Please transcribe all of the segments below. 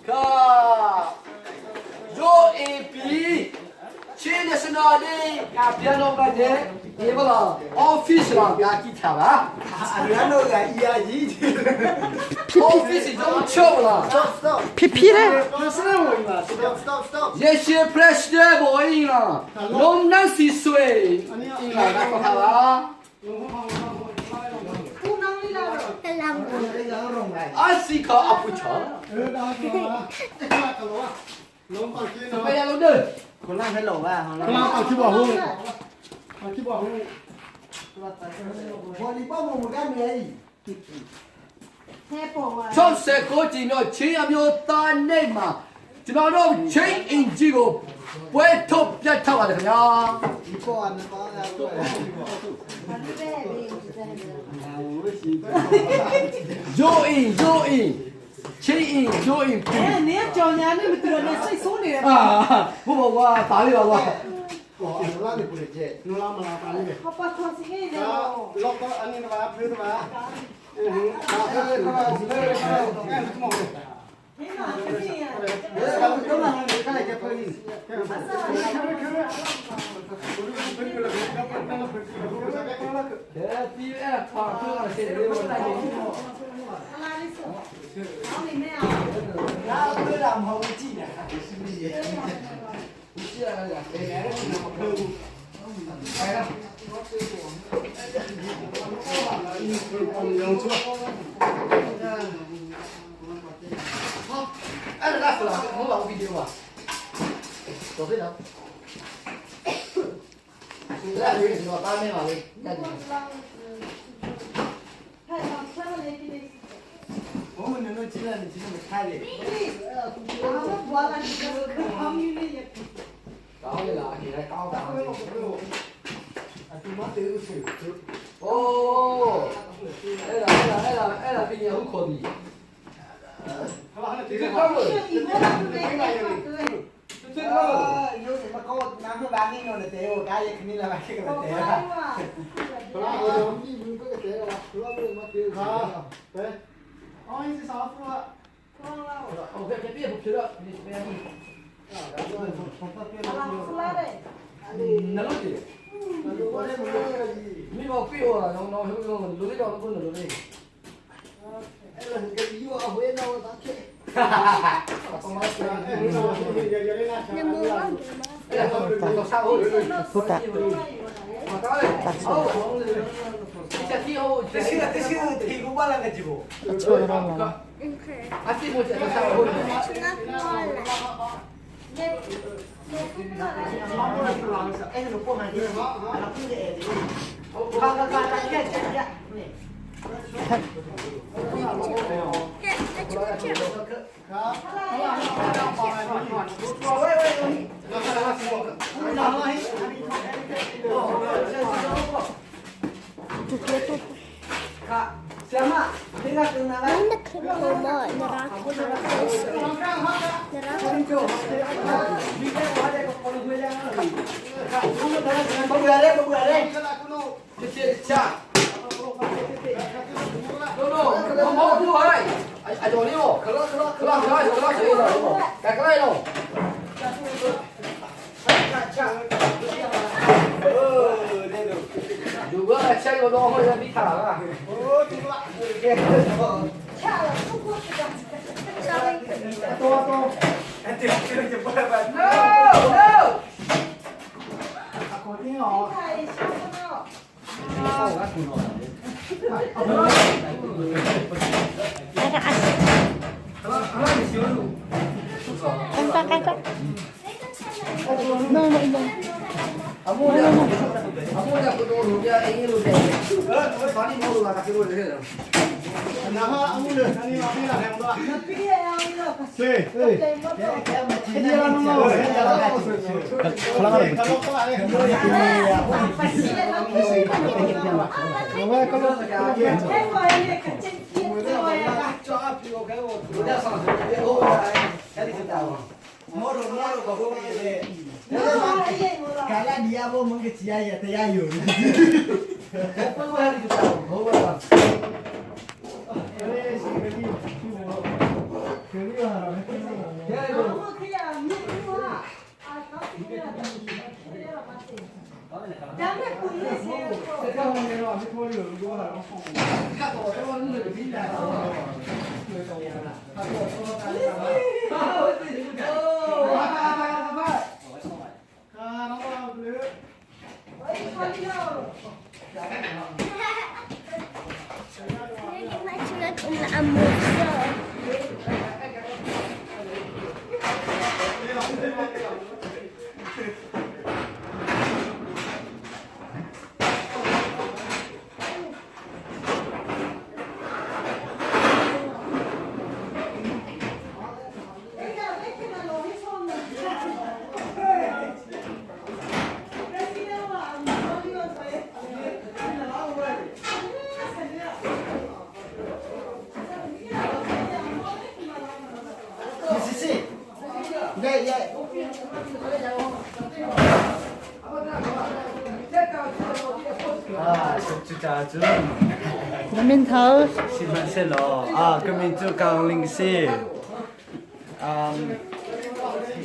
Ka Yo AP Chin National Day ka piano ka de ebala office la ka ki tha ba. Piano ka iya yi. Office yong chok la. Stop stop. 皮皮嘞。 Stop stop stop. 也是 president 我应了，龙南是水，应了那个好啊。阿西可阿不巧，怎么样龙队？ คนล่างให้หลบอ่ะของเราบอลป้อมมึงกันเลย 69ကြိမ်တော့ချင်းအမျိုးသားနေမှာကျွန်တော်တို့ချင်းအင်ကြီးကိုပွဲထုတ်ပြတ်ထောက်ပါတယ်ခင်ဗျာ ဒီကောอันนั้นป้า ယိုအင်ယိုအင်ချင်းအင်ယိုအင်ပူ 哎，你叫伢你们对了，你谁送的？ အာဘုဘောကွာဒါလေးပါကွာ 好把汤是给的哦。你哪去呀？ ကဲပြီးအဲ့ဒါခွာခွာဆေးလေးဝင် 哪里送？哪里没啊？ ရှိရလားဘယ်နဲ့လဲအဲ့ဒါအဲ့ဒါဖလာမဟုတ်ပါဘူးဗီဒီယိုပါတော်ပြီနော်လာပြီးတော့ပါမယ်ပါလေညနေ 太上穿了那个。我们能够进来，你进来看的。我们不了，你这个旁边的也。 ကောင်းလားဒီလည်းကောင်းတာ 啊，都没得水。 အိုးအဲ့ဒါအဲ့ဒါအဲ့ဒါအဲ့ဒါပြင်ရဟုတ်ခေါ်ပြီဒီကောင်းလို့ 这一个都没对。 ဒီကောင်းလို့ 啊，有什么搞？拿去玩那种的得，我感觉肯定来玩这个的得。 โอเคပြည့်ဖြစ်တော့ဒီပြန်ပြီနလို့ဒီမိမပြေဟောလာနော်နော်ဟိုလူလေးတော့ကိုလူလေးအဲ့ဒါတော့စားဟုတ် ဟုတ်တာ ကောင်းတယ်ဟုတ်ချက်တီဟို 这是这是提供我那个直播。 အချိုးတော့လာ အစီမို့ချက်စားဟုတ် 哎，那个过马路，那不是哎，刚刚刚刚这这这， တူပြတူ 什么？那个跟那个。不过来，不过来。 ချက်ချက်ချနော်နော်မောဘူးဟဲ့အကျော်လေးပေါ့ခလာခလာခလာခလာခလာဆိုတော့ကဲကလိုက်တော့ 如果吃个老好像没卡了。掐了，不过是这多多。哎，对，这个就不来吧。 No no。太小了。 အဲ့ဒါအကန်တာကန်တာနော်နော်နော် 阿木家，阿木家不多，路边哎路边。呃，我把你摸路了，他给我这个。那别呀，那个。对。Na min thau? Sihmanhsehlaw, ah, ka min cu Kang Ling si.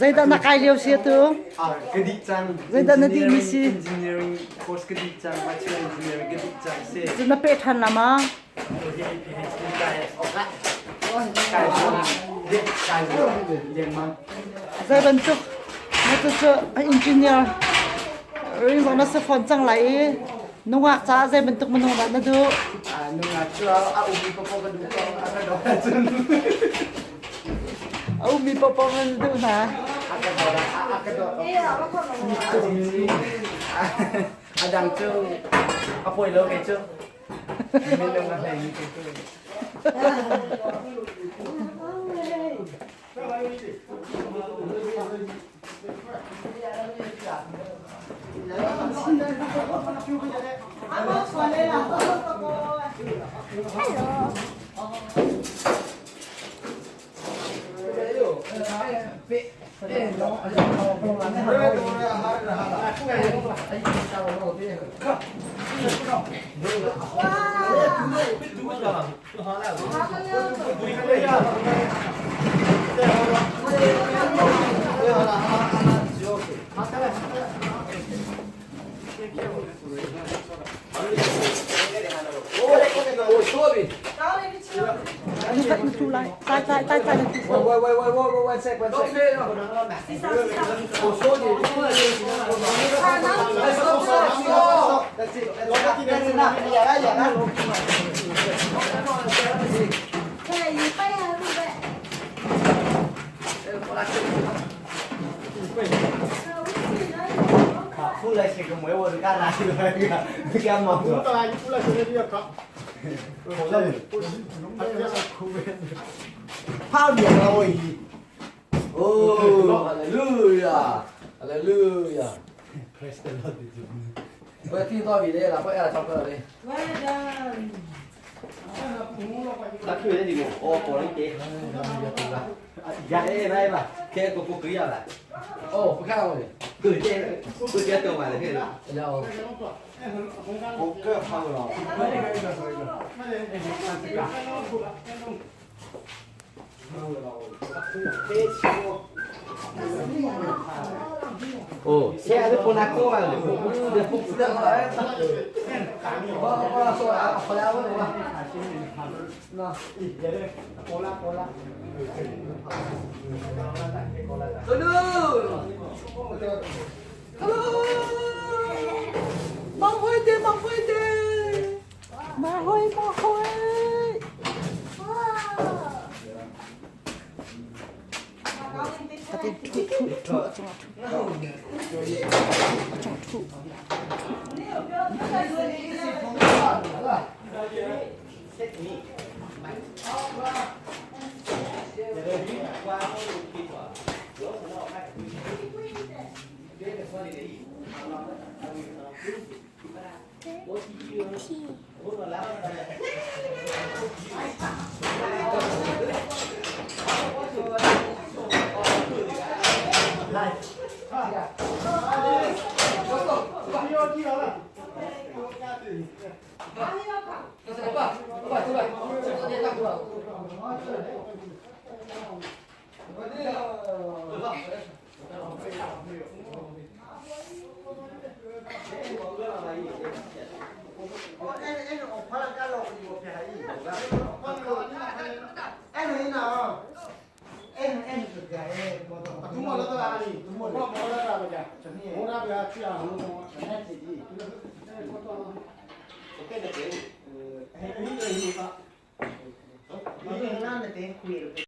Zeidah na kai lio si atu? Ah, ka dih cang. Zeidah na dih mi si? Engineering course ka dih cang, bachelor engineering ka dih cang si. Cu na peh ṭhan la ma? PhD kai kai kai lengmang. Zei bantuk na cu cu engineer ring zong na si fawn cang lai i nungak caah zei bantuk minung dah na duh? Ah, nungak cu a umi papo ka duh ko, a ka dawt ahcun. A ummi paohpaoh na duh hna. A ka dawt a ka dawt. A dang cu a poi lo kei cu. Minung a hlei mi kei cu. Na tu lai. Tai tai tai tai na tu. Wait, wait, wait, wait, one sec, one sec. That's it. That's enough. Yeah, yeah. 出来写个没我是干哪去了？干嘛？泡脸了我一。 Oh, hallelujah. Hallelujah. Praise the Lord. 我听到米的了，我要唱歌了嘞。那去那地方，哦，过来点。呀，哎，来吧，开个不可以了。哦，不看了我的。对，这这都买了，这个。然后。我个泡了。哦，现在不拿锅了，不不不了。我我说啊，回来我吧。那。Hello. Hello. 忙快点，忙快点。 Ma hoi ma hoi. Ka ti thu thu thu a cung ah thu. A cung ah thu. Okay, okay.